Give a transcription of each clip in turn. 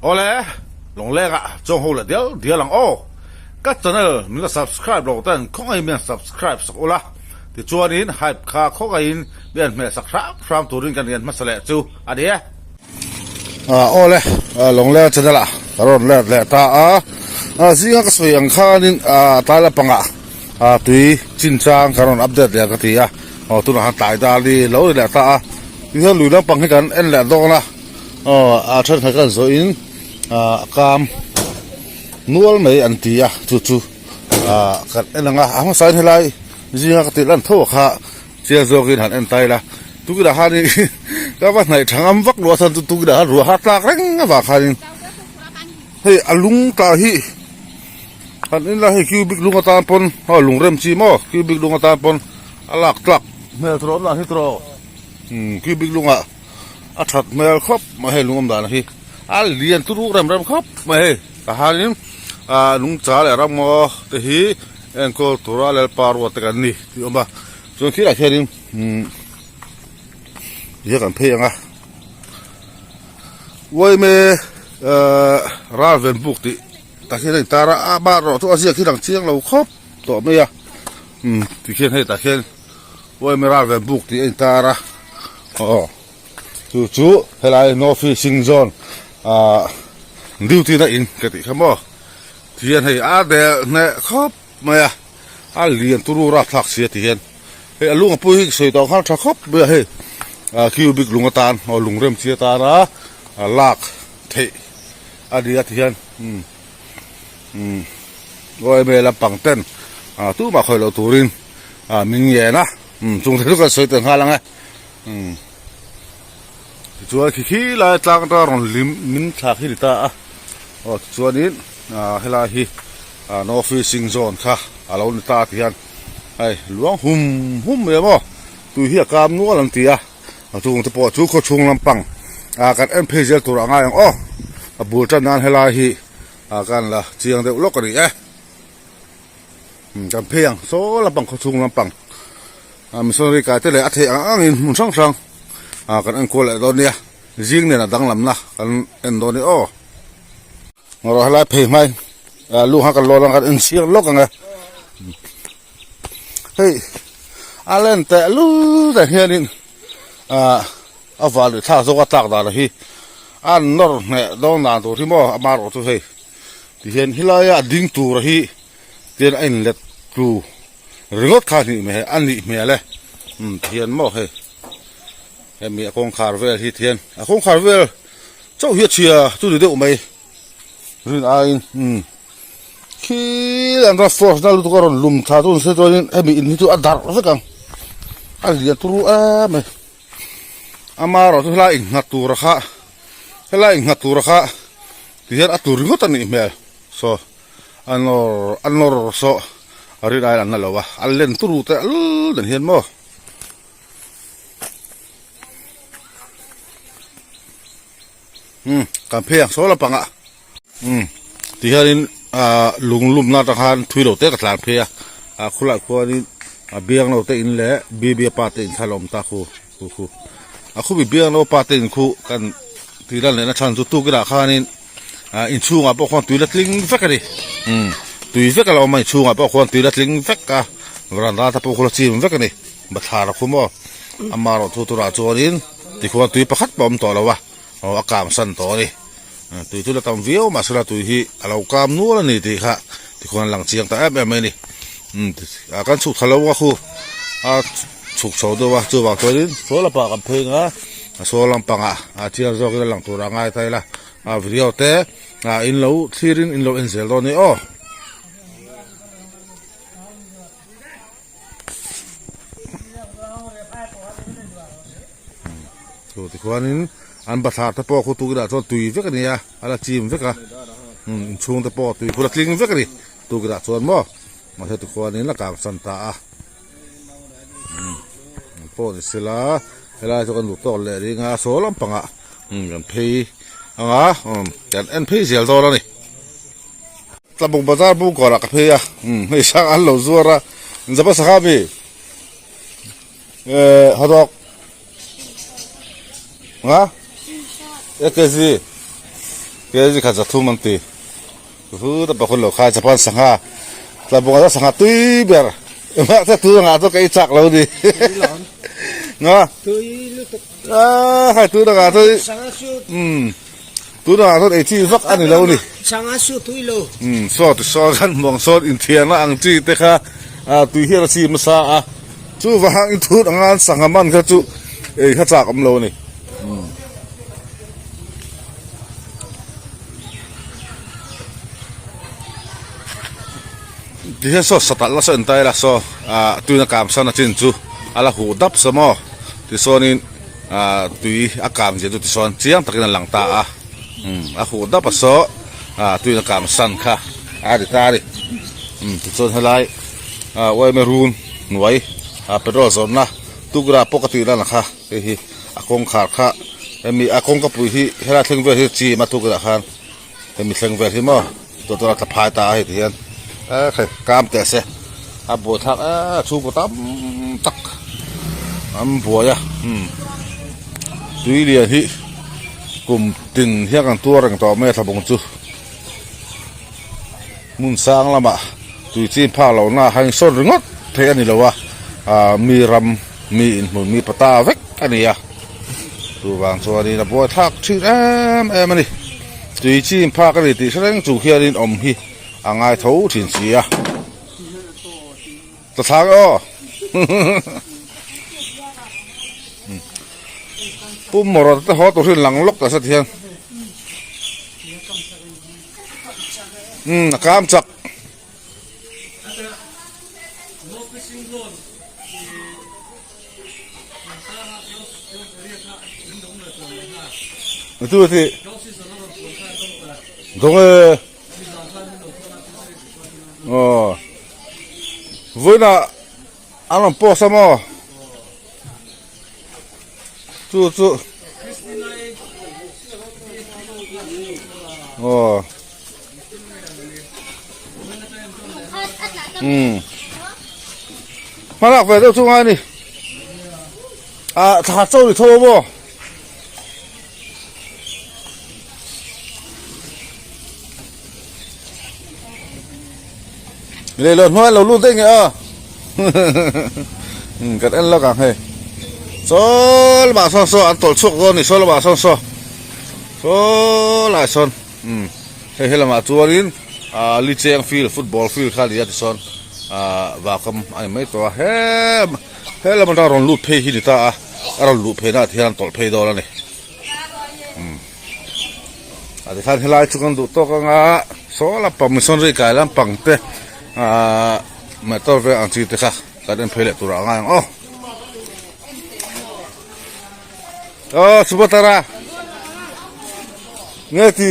Awle, Lawngleng ah chuang ho leh dial dial ang aw. Ka channel min la subscribe lo ten khawngaihin min han subscribe sak ula, tichuanin hype kha khawngaihin min han hmeh sak hram hram turin kan rian hmasa leh chu a ni e. Awle, Lawngleng channel ah ka rawn let leh ta a, zinga ka sawi ang khanin tlai lampangah tui chinchang ka rawn update leh ang ka ti a, tunah khan tlai dar ni lo ni leh ta a, tihian lui lampang hi kan en leh dawn a. Aw a thenkhat khan zawhin ah kam nual mai an ti a chu chu ah kan en ang a a hmasa in helai zinga ka tih lan tho kha chiang zawkin han en ta ila tukinah khanin ka va hnaih tha ngam vak lo a chhan chu tukinah khan ruah har tlak reng avang khanin hei a lung tla hi han en ila hei cubic lung atan pawn aw lung rem chi maw cubic lung atan pawn a lak tlak hmel tur a awm dan hi tawh umm cubic lungah. A that hmel khawp mai hei lungawm dan hi a lian turu rem rem khawp mai hei tahanin ah nungcha leh ramngaw te hi enkawl tura lalpa ruat te kan ni tih a awm a chuan khilaiah khianin umm tihian kan phei ang a uaime ahh ralven buk tih tah hian a intar a a mah erawh chu a ziak hi lang chiang lo khawp tawh mai a umm tikhian hei tah khian. Uaime ralven buk tih a intar a aw chu chu helai no fishing zone ah duty na in ka tih kha maw tihian hei a del hneh khawp mai a a lian turu rapthlak si a ti hian hei a lung a pui hi sawi tawh khan tha khawp mai a hei ah cubic lung atan aw lung rem chi atana lak theih a ni a ti hian umm umm uaime lampang ten ah tumah khawih loh turin. Ah min ngen a umm chung te chu kan sawi tel nghal ang e umm tichuan khi khi lai tlang atanga rawn lim min thlak hi ni ta a aw tichuanin ah helai hi ah no fishing zone kha a lo ni ta ti hian hei luang hum hum mai a maw tui hi a kam nual an ti a a chung te pawh chu khaw chhung lampang ah kan en phei zel tur a ngai ang aw a bul tan nan helai hi ah kan la chiang deuh lawk a ni e. Kan phei ang saw lampang khawchhung lampang ah missionary kai te leh a theih ang ang in hmun hrang hrang ah kan enkual leh dawn nia zing nen a danglamna kan en dawn nia aw ngaw helai phei hmai ah lu kha kan lawn ang kan en chiang lawk ang e hei a len teh lut ah hianin ah a val leh thlak zawk a tlak dan hi a nawr hneh dawn dan tur hi maw amaherawhchu hei tihian helai a ding tur hi. Tian a inlet tlu ringawt kha hnih hmel a nih hmel e umm thian maw hei hemi a kawngkhar vel hi thian a kawngkhar vel chauh hi a chhia chu ni deuh mai rin aiin umm khi an rawn force na lutuk a rawn lum thla chu ni se chuanin hemi in hi chu a darh vek ang a lian turu em mai amaherawhchu helai innghat tura kha helai innghat tura kha tihian a tlu ringawt a nih hmel saw. A nawr a nawr saw a rin aiin an la lo a, a len turu te al dan hian maw. Umm kan phei ang saw lampang ah umm ti hianin ah lung lumna atang khan thui lo te ka tlan phei a ah khulai khuanin a biang lo te in leh bba pa te in kha la awm ta khu khu khu a khubi biang lo pa te in khu kan tih lan lehna chhan chu tukinah khanin. Ah inchhungah pawh khuan tui la tling vek a ni umm tui vek a lo awm a inchhungah pawh khuan tui la tling vek a veranda te pawh khu la chim vek a ni bathlar a khum aw amaherawh chu tunah chuanin tikhuan tui pakhat pawh a awm tawh lo a aw a kam san tawh a ni tui chu la tam viau mahsela tui hi a lo kam nual a ni tih kha tikhuan a lang chiang ta em em mai a ni umm kan chhuk thla lo a khu a chhuk chho deuh a chuvang chuanin saw lampangah kan phei ang a a saw lampangah a chiang zawkin a lang tur a ngai ta ila. A video te ah in lo thlir in in lo en zel dawn a ni aw. Chu tikhuanin an bathlar te pawh khu tukinah chuan tui vek a ni a, a la chim vek a, inchhung te pawh tui khu la tling vek a ni tukinah chuan maw mahse tikhuanin a kang san ta a. Pawh ni sela helai chu kan duh tawk leh ring a saw lampangah kan phei ang a kan en phei zel dawn a ni. Tlabung bazar bungkawrah ka phei a hei sang an lo zuar a Zapa sangha mi eh hotdog nga ek kg. Kg khat 300 an ti. Chu ta pakhat lo khai Japan sangha tlabunga chu sangha tui ber mahse tui angah chu ka ei chak lo ni nga a khai tui angah chu um tui angah chuan ei chi vak a ni lo ni sangha chu tui lo um saw ti saw khan muang sawn inthiarna ang chi te kha a tui hian a chim nasa a chuvang in tun anga sangha man kha chu ei kha chak awm lo a ni. Tihian saw satalh nasa en ta ila saw ah tuina kam san a chin chu a la huh dap sa maw tichuanin ah tui a kam zia chu tichuan chiang takin a lang ta a umm a huh dap a saw ah tuina kam san kha a ri ta a ni umm tichuan helai ah yma run hnuai ah petrol zawrhna tukra pawh ka tih lan kha. Hei hi a kawngkhar kha hemi a kawngka pui hi helai thleng vel hi chim a tukverh khan hemi thleng vel hi maw tawh tawh a tla phai ta a hei ti hian e khai kam teh se a buai thlak e a chhungkaw tam tak an buai a umm tui lian hi kum tin hian kan tuar reng tawh mai a thlabawng chu hmun sang lamah tui chin phak lohna a hain sawn ringawt theih a ni lo a ah mi ram. Mi inhmun mi pata vek a ni a, chuvang chuanin a buai thlak thin em em a ni. Tui chin phak a ni tih hre reng chung hianin awm hi a ngai tho thin si a. Ta thlang aw Pu Mawra te haw tur hi lang lawk ta sat hian. Umm a kam chak. Tu ti dong e oh voina an rawn post a maw chu chu oh umm hmalak ve deuh chu ngai a ni ah thla chaw ni tho a maw. Leh lo hnuai lo lut daih nge a kan en lawk ang hei saw lamah sawn saw an tawlh chhuak dawn a ni saw lamah sawn saw saw lai sawn umm hei helamah chuanin ah licheng field football field kha a ni a tichuan ah vahkam a ni mai tawh a he he lam atanga rawn lut phei hi a ni ta a a rawn luh phei na ah te hian an tawlh phei dawn a ni umm. A tikhan helai chu kan duh tawk anga saw lampang missionary kai lampang te ahh motor vel ang chi te kha kan en phei leh tur ah a ngai ang aw. Aw Subatara nge ti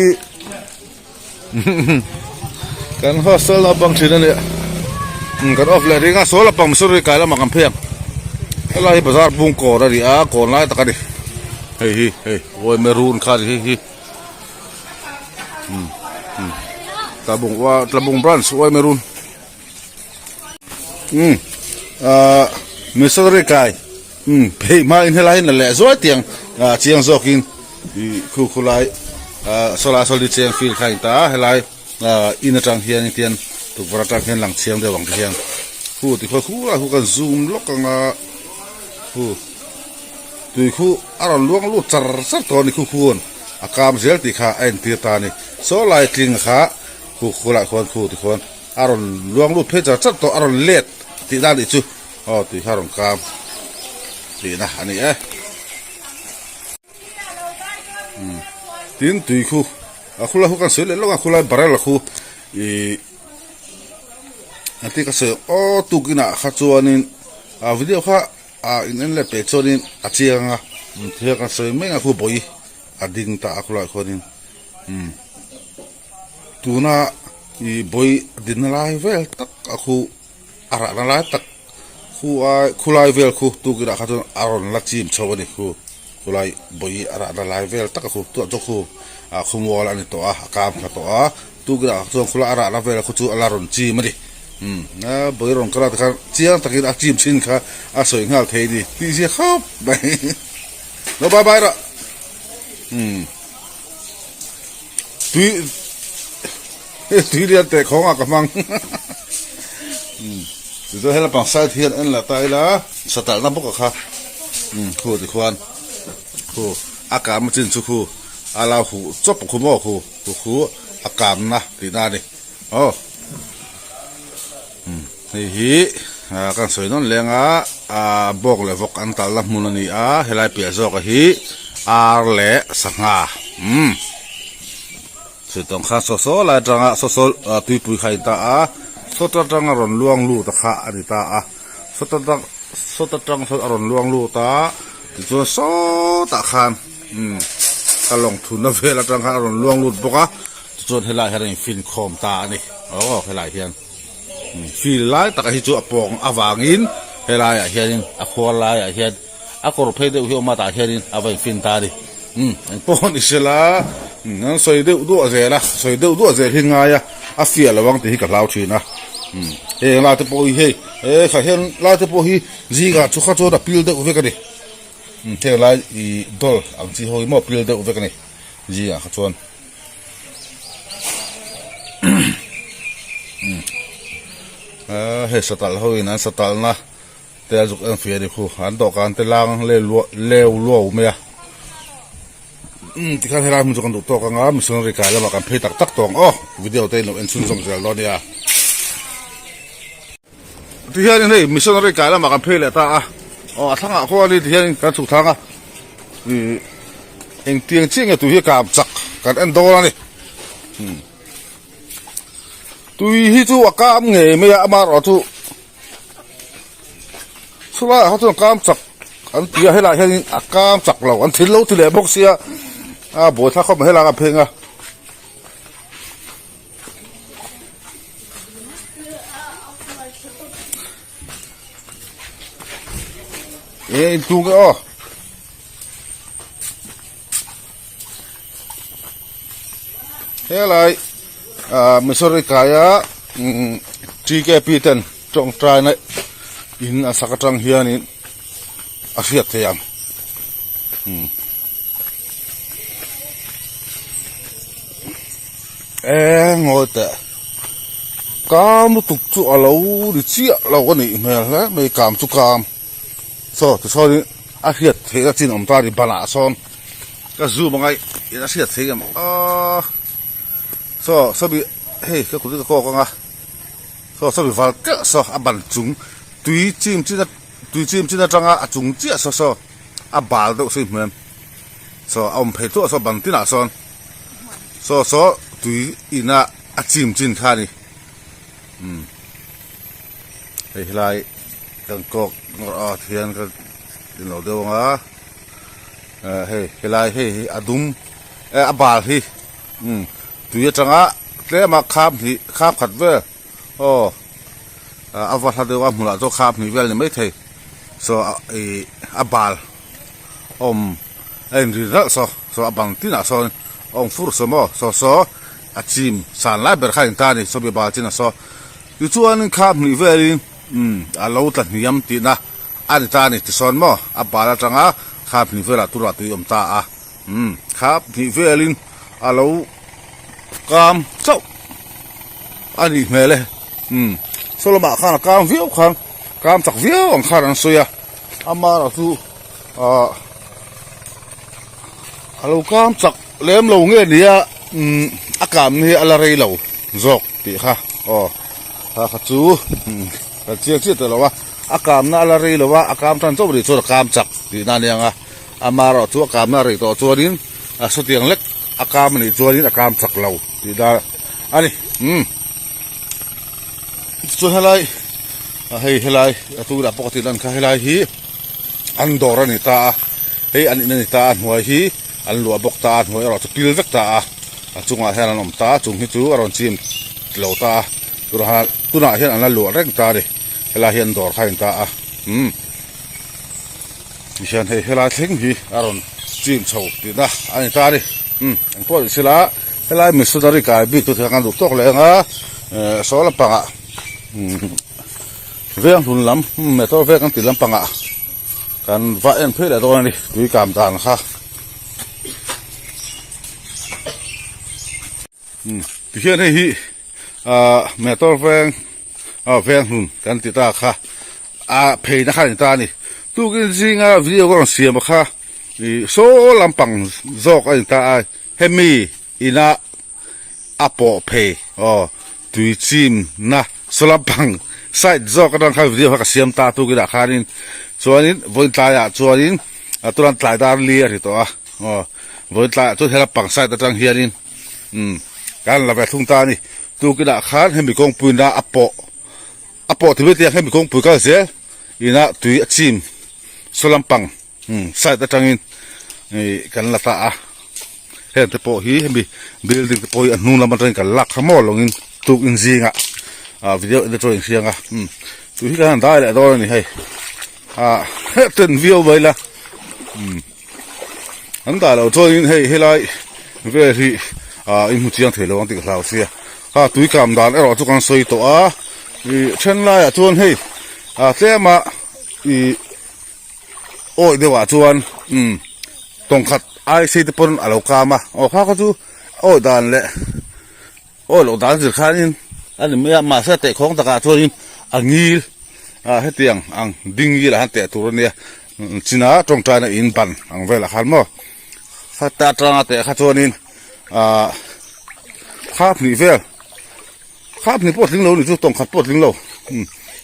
kan hostel naupang thin a nia kan off leh ring a saw lampang missionary kai lamah kan phei ang helai hi bazar bung kawr a ni a kawn lai tak a ni hei hi hei uaime run kha a ni hei hi tlabung tlabung branch uaime run umm ahh missionary kai umm phei hmain helai hi na leh zuai tiang ah chiang zawkin ih khu khu lai ah saw lai saw li cheng field kha a in ta a helai ah in atang hian tian tukverh atang hian lang chiang deuh ang te hian khu ti khawi khu lai khu kan zoom lawk ang a khu tui khu a rawn luang lut char char tawh a ni khu khuan a kam zel tih kha a entir ta a ni saw lai tling kha khu khu lai khuan khu ti khuan a rawn luang lut phei char char tawh a rawn let tih dan nih chu aw tui kha a rawn kam tihna a ni e umm tin tui khu a khulai khu kan sawi leh lawk a khulai barrel khu ihh a ti ka sawi aw tukinah kha chuanin a video kha a in en let peh chuanin a chiang a thil kan sawi mai ang a khu bawi a ding ta a khulaiah khuanin umm tuna ih bawi dinna lai vel tak a khu a rahna lai tak khu ai khulai vel khu tukinah kha chuan a rawn la chim chho a ni khu khulai bawi a rahna lai vel tak a khu tah chu khu ah khawmual a ni tawh a a kam kha tawh a tukinah chuan khulai a rahna vel khu chu a la rawn chim a ni umm a bawi rawn kal a tikhan chiang takin a chim thin kha a sawi nghal thei a ni tih zia khawp mai lo bye bye rawh umm. Tui tui lian teh khawng ah ka hmang. Tichuan he lampang side hian en la ta ila satalh na bawk a kha khu tikhuan khu a kam a chin chu khu a lo huh chawp khu maw khu khu khu a kam na tihna a ni aw hei hi kan sawi nawn leng a bawk leh vawk an talna hmun a ni a helai piah zawk a hi ar leh sangha umm. Chutawng khan saw saw lai atanga saw saw tuipui kha a in ta a, sawt atanga rawn luang lut a kha a ni ta a, sawt atang sawt atang sawn a rawn luang lut a, tichuan sawtah khan umm ka lawng thunna vel atang khan a rawn luang lut bawk a, tichuan helai hian a infin khawm ta a ni aw helai hian fil lai taka hi chu a pawng avangin helaiah hianin a khuar laiah hian. A kawr phei deuh hi awm a tah hianin a va infin ta a ni. Umm eng pawh ni sela umm an sawi deuh duah zel a, sawi deuh duah zel hi ngai a, a fiah lo ang tih hi ka hlau thin a. Umm heng lai te pawh hi hei he kha hian lai te pawh hi zingah chu kha chuan a pil deuh vek a ni. Umm heng lai ih dawl ang chi ho hi maw a pil deuh vek a ni zingah kha chuan. Umm ah hei satalh ho in an satalhna. Te a zuk en fih a ni khu an dawhkan te lang leu leu luau mai a umm tikhian helai hmun chu kan duh tawk anga missionary kai lamah kan phei tak tak tawh ang aw video te in lo en chhunzawm zel dawn nia tihianin hei missionary kai lamah kan phei leh ta a aw a thlangah khuanin tihianin kan chhuk thlang a ih engtiang chiah nge tui hi kap chak kan en dawn a ni umm tui hi chu a kam ngei mai a amaherawh chu. Chulaiah kha chuan kam chak an ti a helaiah hianin a kam chak lo an thil lo ti leh bawk sia a buaithlak khawp mai helai a pheng a. E intung e aw. Helai ah missionary kaia umm TKP ten tawngtaina in a sak atang hianin a hriat theih ang umm eng ngawi teh kam lutuk chu a lo ri chiah lo a nih hmel hle mai kam chu kam. Saw tichuanin a hriat theihna chin awm ta a ni banah sawn ka zoom anga in a hriat theih em aaa saw sawmi hei ka kut hi ka kawk anga saw sawmi val kelh saw a ban chung tui chim chin a tui chim chin atanga a chung chiah saw saw a bal deuh saw i hmu em saw a awm phei tluah saw ban tinah sawn saw saw tui ina a chim chin kha a ni umm. Hei helai kan kawk ngawrh a thian ka ti lo deuh ang a eh hei helai hei hi a dum eh a bal hi umm tui atanga tlem a kham hnih kham khat vel aw a va hla deuh a hmunah chuan kham hnih vel a ni maithei saw ih a bal awm a inri ralh saw saw a bang tinah sawn a awm fur saw maw saw saw a chim san lai ber kha a intan a ni saw mi bal chinah saw. Tichuanin kha hnih velin umm a lo tla hniam tihna a ni ta a ni. Tisawn maw a bal atanga kha hnih velah turah tui awm ta a umm kha hnih velin a lo kam chauh a nih hmel e umm saw lamah khan a kam viau khan kam chak viau ang khan an sawi a amaherawh chu ahh a lo kam chak lem lo nge nia umm a kam hi a la rei lo zawk tih kha aw kha kha chu umm kan chiang chiah tawh lo a a kamna a la rei lo a a kam tan chauh rih chuan a kam chak tihna a nia amaherawh chu a kamna a rei tawh chuanin a sawtiang lek a kam a nih chuanin a kam chak lo tihna a ni umm tichuan helai hei helai a tunah pawh ka tih lan kha helai hi. An dawr a ni ta a, hei an in a ni ta a, hnuai hi an luah bawk ta a, hnuai erawh chu pil vek ta a, a chungah hian an awm ta a, chung hi chu a rawn chim lo ta a, tunah tunah hian an la luah reng ta a ni, helai hi an dawr kha a in ta a, umm tihian hei helai thleng hi a rawn chim chho tihna a ni ta a ni, umm engpawh ni sela helai missionary kai bik chu thil kan duh tawk leh ang a, eh saw lampangah umm. Veng hlun lam motor veng an tih lampangah kan va en phei leh dawn a ni tui kam dan kha. Tihian hei hi ah motor veng ah veng hlun kan ti ta kha a pheina kha a ni ta a ni. Tukin zinga video ka rawn siam a kha ih saw lampang zawk a ni ta a hemi ina a pawh phei aw tui chim na saw lampang side zawk atang khan video kha ka siam ta tukin ah khanin chuanin vawiin tlaiah chuanin tunah tlai dar li a ri tawh a aw vawiin tlaiah chuan helapang side atang hianin umm kan la ve thlung ta a ni tukin ah khan hemi kawngpuina a pawh a pawh ti mai te ang hemi kawngpui kal zel ina tui a chim saw lampang umm side atangin ih kan la ta a heng te pawh hi hemi building te pawh hi a hnung lam atangin kan lak kha maw lawngin tukin zingah ah video en te chu a inhriang a umm tui hi kan han dai leh dawn a ni hei ah ten viau mai la umm. An dah loh chuanin hei helai vel hi ah in hmu chiang thei lo ang tih ka hlau sia. Kha tui kam dan erawh chu kan sawi tawh a, ih then laiah chuan hei ah tlema ih awih deuhah chuan umm tawngkhat ai sei te pawn a lo kam a, aw kha kha chu awih dan leh Awi loh dan zir khanin a ni mai a, mahse a tehkhawng takah chuanin a ngil ah hetiang ang ding ngil ah han teh tur a nia, china tawngtaina in ban ang velah khan maw khata atanga teh kha chuanin ah khap hnih vel khap hnih pawh a tling lo ni chu tawngkhat pawh a tling lo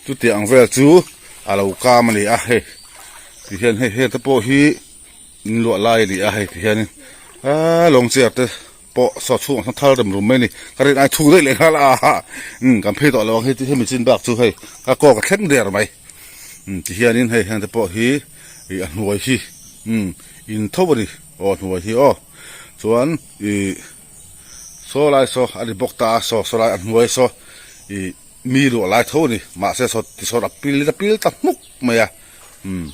chutiang ang vel chu a lo kam a ni a hei tihian hei heng te pawh hi in luah lai a ni a hei tihianin aaa lawng chair te. Pawh saw chhungah sawn thal rem rum mai a ni. Ka rin ai chhung daih leh nghal a ha umm kan phei tawh lo ang hei hemi chin bak chu hei ka kawk a thleng der mai. Umm tihianin hei heng te pawh hi ih a hnuai hi umm in tho a ni aw a hnuai hi aw chuan ih saw lai saw a ni bawk ta a saw saw lai a hnuai saw ih mi luah lai tho a ni mahse saw tisawn a pil a pil ta hmuk mai a umm.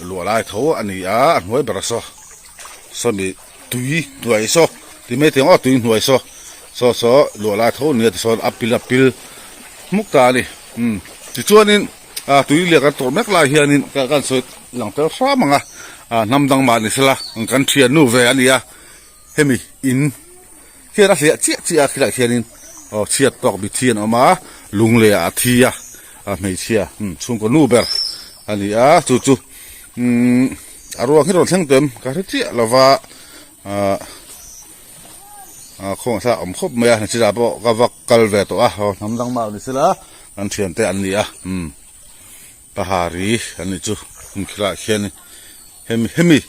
Luah lai tho a ni a, a hnuai ber saw sawmi tui hnuai saw ti mai thei ang aw tui hnuai saw saw saw luah lai tho a ni a tisawn a pil a pil hmuk ta a ni umm tichuanin ah tui lian kan tawrh mek lai hianin ka kan sawi lang tel hram ang a ah hnam dang mah ni sela kan thiannu ve a ni a hemi in hian a hliah chiah chiah a khilaiah khianin aw chhiat tawk mithi an awm a lung leh ah a thi a a hmeichhia chhungkaw nu ber a ni a chu chu umm a ruang hi rawn thleng tawh em ka hre chiah lo va ah ah khawngaih thlak a awm khawp mai a hnachilah pawh ka va kal ve tawh a aw hnam dang mah ni sela kan thiante an ni a umm. Pahari an nih chu hmun khilaiah khian hemi hemi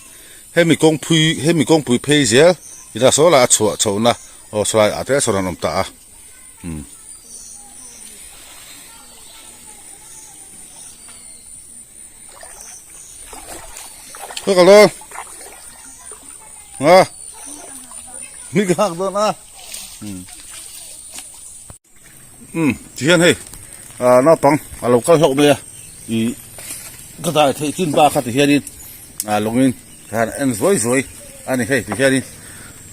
hemi kawngpui hemi kawngpui phei zel ila saw lai a chhuah chhohna aw sawlai ah te sawn an awm ta a umm. Khaw kal dawn a mi ka nghak dawn a umm. Umm tihian hei ah naupang a lo kal hlauh mai a ih ka dai theih chin bak kha tihianin ah lawngin khan en zuai zuai a ni hei tihianin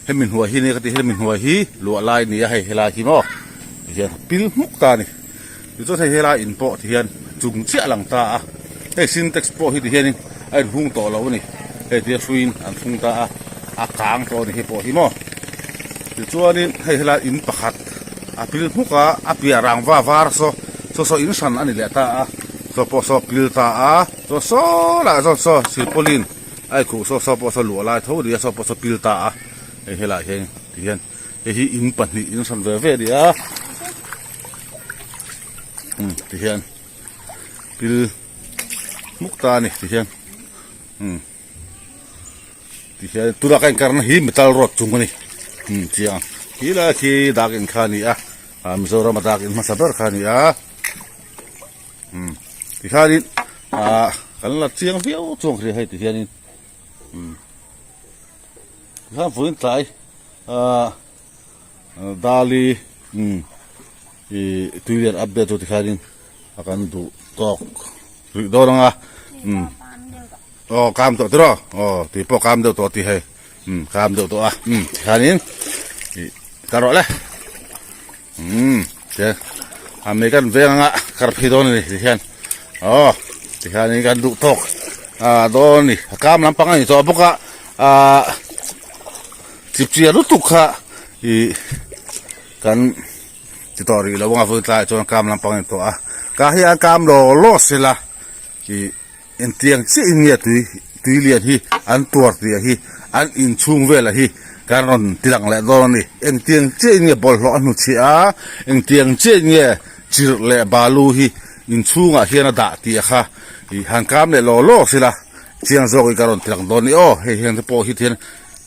hemi hnuai hi nia ka tih hemi hnuai hi luah lai a ni a hei helai hi maw tihian pil hmuk ta a ni tichuan hei helai in pawh tihian chung chiah a lang ta a hei sintex pawh hi tihianin a inhung tawh lo a ni hei tia hruiin an thlung ta a a kang tawh a ni hei pawh hi maw tichuanin hei helai in pakhat. A pil hmuk a, a piah rangva var saw saw saw in hran a ni leh ta a, saw pawh saw pil ta a, chuan saw lah chuan saw silpawlin a ikhuh saw saw pawh saw luah lai tho a ni a, saw pawh saw pil ta a, hei helaiah hian tihian hei hi in pahnih in hran ve ve a ni a, umm tihian pil hmuk ta a ni tihian umm. Tihian tuna ka inkarna hi metal rod chung a ni umm chiang khi lai khi dak in kha a ni a ah Mizoram a dak in hmasa ber kha a ni a umm tikhanin ah kan la chiang viau chuang hria hei tihianin umm tikhan vawiin tlai ah Dali umm ih tuilian update chu tikhanin a kan duh tawk rih dawn ang a umm. Aw kam tawh tiraw aw tui pawh kam deuh tawh tih hei umm kam deuh tawh a umm tikhanin ih ka rawh le umm che a mei kan veng anga kar phei dawn a ni tihian aw tikhanin kan duh tawk ah dawn a ni a kam lampang a ni tawh bawk a ah chipchiar lutuk kha ih. kan ti tawh rih lo ang a vawi tlaiah chuan kam lampang a ni tawh a ka hi an kam law law sela ih Engtiang chiah in nge tui tui lian hi an tuar tih ah hi an inchhung velah hi kan rawn ti lang leh dawn a ni. Engtiang chiah in nge bawlhhlawh a hnuchhiah a, engtiang chiah in nge chirh leh balu hi inchhungah hian a dah tih ah kha ih han kam leh law law sila chiang zawk in kan rawn ti lang dawn a ni aw. Hei hian te pawh hi tihian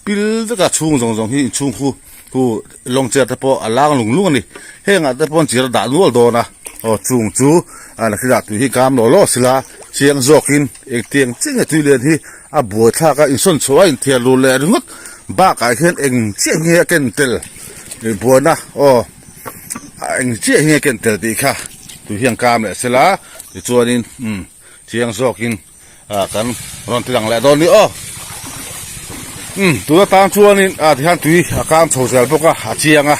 pil vek a chhung zawng zawng hi inchhung khu khu lawng chair te pawh a lang lung lung a ni hengah te pawh chair a dah nual dawn a aw chung chu a la thil ah tui hi kam law law sila chiang zawkin engtiang chiah nge tui lian hi a buai thlak a insawn chhuah a inthiar lut leh ringawt bakah hian eng chiah nge a ken tel ih buaina aw eng chiah nge a ken tel tih kha tui hian kam leh sila tichuanin umm chiang zawkin. Ah kan rawn ti lang leh dawn ni aw umm tuna tang chuanin ah tihian tui a kang chho zel bawk a a chiang a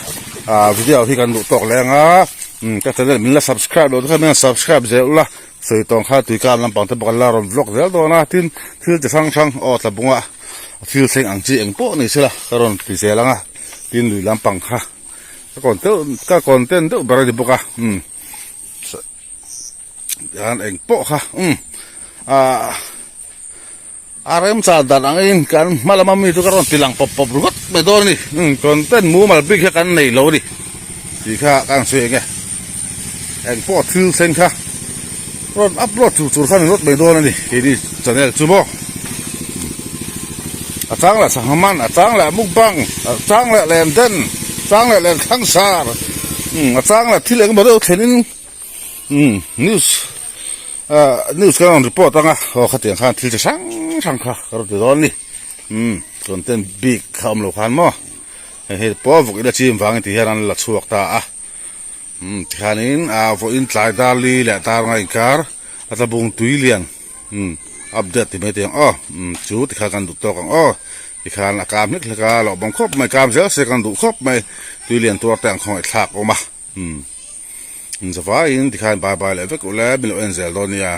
ah video hi kan duh tawk leh ang a umm ka channel min la subscribe loh te khan min rawn subscribe zel ula sawi tawng kha tui kang lampang te bawk an la rawn vlog zel dawn a tin thil chi hrang hrang aw tla bunga thil thleng ang chi eng pawh ni sela ka rawn ti zel ang a tin lui lampang kha ka content ka content deuh ber a ni bawk a umm. Tihian eng pawh kha umm ah a remchar dan angin kan hma lama mi chu ka rawn ti lang pawp pawp ringawt mai dawn a ni umm content mumal bik hi kan nei lo a ni tih kha ka han sawi eng e eng pawh thil thleng kha rawn upload tur tur kha ni ringawt mai dawn a ni keini channel chu maw a chang leh sangha man a chang leh mukbang a chang leh len den chang leh len thlang sar umm a chang leh thil engemaw deuh thlenin. Umm news ah news kan rawn report anga aw khatiang khan thil chi hrang hrang kha ka rawn ti dawn a ni umm content bik kha awm lo khan maw hei hei pawh vawk ila chim vangin ti hian an la chhuak ta a umm tikhanin ah vawiin tlai dar li leh dar nga inkar a tlabung tui lian umm update ti mai teh ang aw umm chu tikhan kan duh tawk ang aw tikhan a kam hlek hlek a lawhbawm khawp mai kam zel se kan duh khawp mai tui lian tuar te ang khawngaih thlak awm a. Umm. Zavaiin tikhan bye bye leh vek ule min lo en zel dawn nia.